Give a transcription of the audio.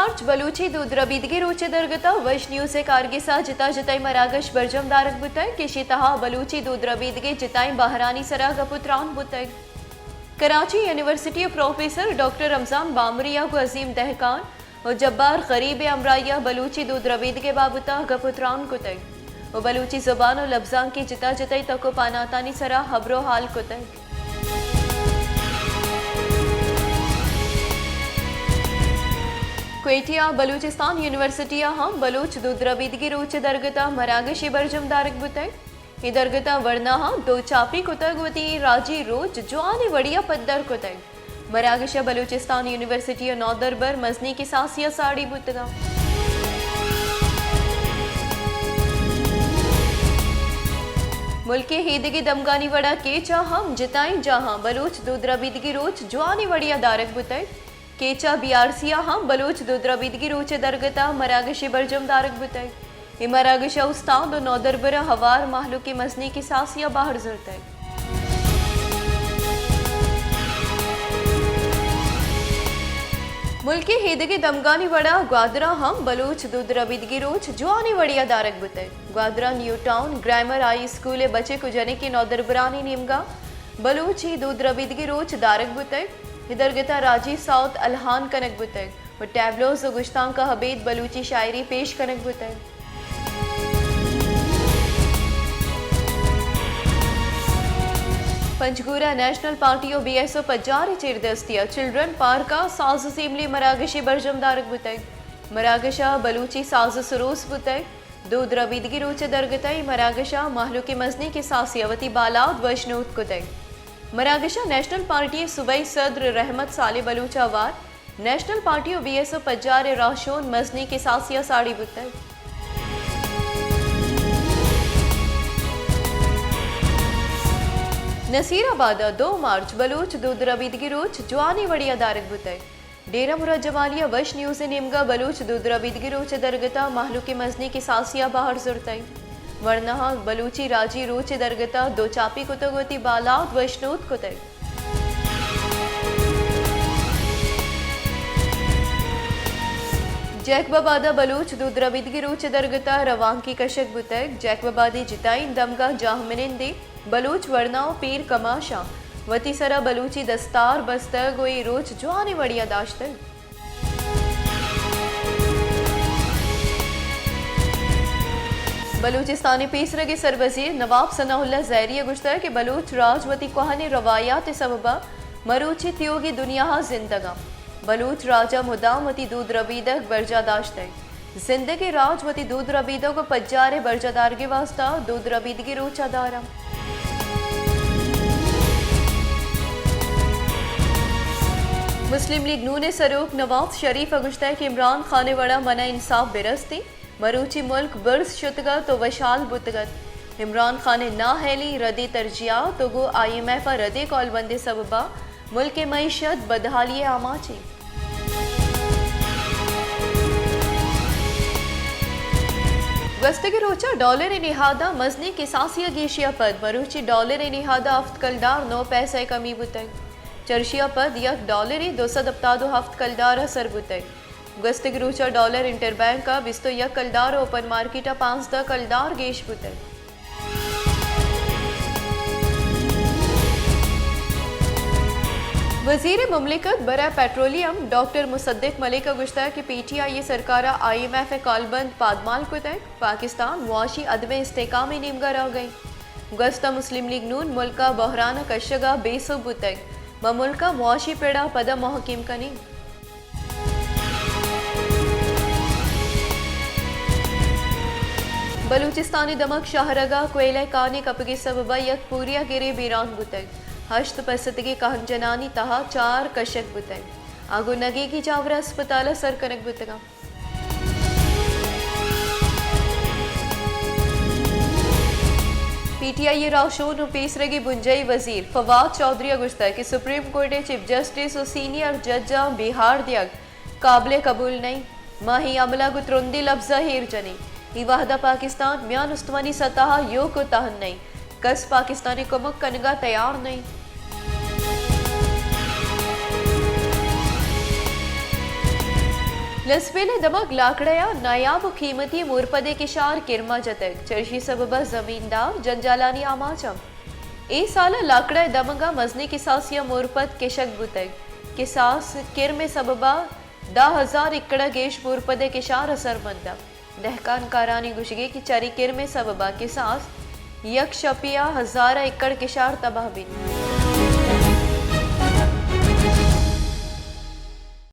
مارچ بلوچی دود ربیدگی روچ ءِ درگت ءَ وش نیوز ءِ کارگس ءَ جتا جتائیں مراگش برجم دارگ بوتگ کہ ایشی تہا بلوچی دود ربیدگ ءِ جتائیں بہرانی سرا گپ ءُ تران بوتگ۔ کراچی یونیورسٹی ءِ پروفیسر ڈاکٹر رمضان بامری ءَ گوں عظیم دہقان ءُ جبار غریب ءِ ہمراہی ءَ بلوچی دود ربیدگ ءِ بابت ءَ گپ ءُ تران کتگ ءُ بلوچی زبان ءُ لبزانک ءِ جتا جتائیں تک ءُ پہناتانی سرا ہبر ءُ ہال کتگ۔ کوئٹہ ءِ بلوچستان یونیورسٹی ءَ ہم بلوچ دود ربیدگی روچ ءِ درگت ءَ مراگشے برجم دارگ بوتگ۔ اے درگت ءَ ورناہاں دو چاپی کتگ، وتی راجی روچ جوانیں وڑی ءَ پدر کتگ۔ مراگش ءَ بلوچستان یونیورسٹی ءِ نودربر مزنیں کساسے ءَ ساڑی بوتگ اَنت۔ ملک ءِ ایدگہ دمگانی وڑ ءَ کیچ ءَ ہم جتائیں جاہاں بلوچ دود ربیدگی روچ جوانیں وڑی ءَ دارگ بوتگ۔ کیچ ءَ بی آر سی ءَ ہم بلوچ دود ربیدگی روچ ءِ درگت ءَ مراگشے برجم دارگ بوتگ۔ اے مراگش ءَ استاد ءُ نودربر ءَ ہوار مہلوک ءِ مزنیں کساسے ءَ بہر زرتگ۔ ملک ءِ ایدگہ دمگانی وڑ ءَ گوادر ءَ ہم بلوچ دود ربیدگی روچ جوانیں وڑی ءَ دارگ بوتگ۔ گوادر ءِ new town grammar high school ءِ بچک ءُ جنک ءِ نودربرانی نیمگ ءَ بلوچی دود ربیدگی روچ دارگ بوتگ۔ اے درگت ءَ راجی سوت الہان کنگ بوتگ ءُ ٹیبلوز ءُ گشتانک ءَ ابید بلوچی شاعری پیش کنگ بوتگ۔ پنجگور ءَ نیشنل پارٹی ءُ بی ایس او پجار ءِ چیردستی ءَ چلڈرن پارک ءَ ساز ءُ سیملی مراگشے برجم دارگ بوتگ۔ مراگش ءَ بلوچی ساز ءُ سروس بوتگ۔ دود ربیدگی روچ ءِ درگت ءَ اے مراگش ءَ مہلوک ءِ مزنیں کساسے ءَ وتی بالاد وشنود کتگ۔ مراگش ءَ نیشنل پارٹی ءِ صوبائی صدر رحمت صالح بلوچ ءَ ہوار نیشنل پارٹی ءُ بی ایس او پجار ءِ راہشون مزنیں کساسے ءَ ساڑی بوتگ۔ نصیر آباد ءَ دو مارچ بلوچ دود ربیدگی روچ جوانیں وڑی ءَ دارگ بوتگ۔ ڈیرہ مراد جمالی ءَ وش نیوز ءِ نیمگ ءَ بلوچ دود ربیدگی روچ ءِ درگت ءَ مہلوک ءِ مزنیں کساسے ءَ بہر زرتگ۔ ورناہاں بلوچی راجی روچ ءِ درگت ءَ دو چاپی کتگ ءُ وتی بالاد وشنود کتگ۔ جیکب آباد ءَ بلوچ دود ربیدگی روچ ءِ درگت ءَ روانکے کشگ بوتگ۔ جیکب آباد ءِ جتائیں دمگاں جاہمنندیں بلوچ ورنا ءُ پیر کماشاں وتی سرا بلوچی دستار بستگ ءُ اے روچ جوانیں وڑی ءَ داشتگ۔ بلوچستان ءِ پیسرگیں سروزیر نواب ثناء اللہ زہری ءَ گوشتگ کہ بلوچ راج وتی کوہنیں روایات ءِ سبب ءَ مروچی تیوگیں دنیا ءَ زندگ اَنت۔ بلوچ راج ءَ مدام وتی دود ربیدگ برجاہ داشتگ۔ زندگیں راج وتی دود ربیدگ ءُ پجار ءِ برجاہ دارگ ءِ واستہ دود ربیدگی روچ ءَ دار اَنت۔ مسلم لیگ نون ءِ سروک نواز شریف ءَ گوشتگ کہ عمران خان ءِ وڑ ءَ من ءَ انصاف بہ رستیں۔ مروچی ملک برز شتگ اَت ءُ وشحال بوتگ اَت۔ عمران خان ءِ نااہلی ردیں ترجیحات ءُ گوں آئی ایم ایف ءَ ردیں کولبند ءِ سبب ءَ ملک ءِ معیشت بدحالی ءِ آماچ اِنت۔ گوستگیں روچ ءَ ڈالر ءِ نہاد ءَ مزنیں کساسے ءَ گیشی ءَ پد مروچی ڈالر ءِ نہاد ءَ ہفت کلدار نو پیسہ ءِ کمی بوتگ۔ چرشی ءَ پد یک ڈالرے دو سد ہپتاد ءُ ہفت کلدار ءَ سر بوتگ۔ گوستگیں روچ ءَ ڈالر انٹر بینک ءَ بیست ءُ یک کلدار ءُ اوپن مارکیٹ ءَ پانزدہ کلدار گیش بوتگ۔ وزیر مملکت برائے پٹرولیم ڈاکٹر مصدق ملک ءَ گوشتگ کہ پی ٹی آئی ءِ سرکار ءَ آئی ایم ایف ءِ کالبند پادمال کتگ، پاکستان معاشی عدم استحکام ءِ نیمگ ءَ روگ ءَ اِنت۔ گوست ءَ مسلم لیگ نون ملک ءَ بحران ءِ کشگ ءَ بے سوب بوتگ، ما ملک ءَ معاشی پڑ ءَ پدا مہکم کنیں۔ بلوچستان ءِ دمگ شاہرگ ءَ کوئلہ ءِ کانیں کپگ ءِ سبب ءَ یک پوریاگرے بیران بوتگ۔ ہشت پسدگیں کہنجنانی تہا چار کشگ بوتگ۔ آ گوں نگیگی جاور ءِ ہسپتال ءَ سر کنگ بوتگ اَنت۔ پی ٹی آئی ءِ راہشون ءُ پیسرگیں بنجاہی وزیر فواد چوہدری ءَ گوشتگ کہ سپریم کورٹ ءِ چیف جسٹس ءُ سینئر ججاں بیہار دیگ قابل قبول نہ اِنت۔ ما اے عمل ءَ گوں ترندیں لبز ءَ ایر جن ایں۔ اے وہد ءَ پاکستان میان استمانی سطح ءَ ایوک ءُ تہن نہ اِنت۔ کس پاکستان ءِ کمک کنگ ءَ تیار نہ اِنت۔ گسبیل ءِ دمگ لاکڑہ ءَ نایاب ءُ قیمتی مورپد ءِ کشار کرما جتگ، چرشی سبب ءَ زمیندار جنجالانی آماچ انت۔ اے سال ءَ لاکڑہ ءِ دمگ ءَ مزنیں کساسے ءَ مورپد کشگ بوتگ۔ کساس کرم ءِ سبب ءَ دہ ہزار ایکڑ ءَ گیش مورپد ءِ کشار اثرمند انت۔ دہکان کارانی گوشگ ءَ کہ چرے کرم ءِ سبب ءَ کساس یک شپے ءَ ہزار ءَ ایکڑ کشار تباہ بیت۔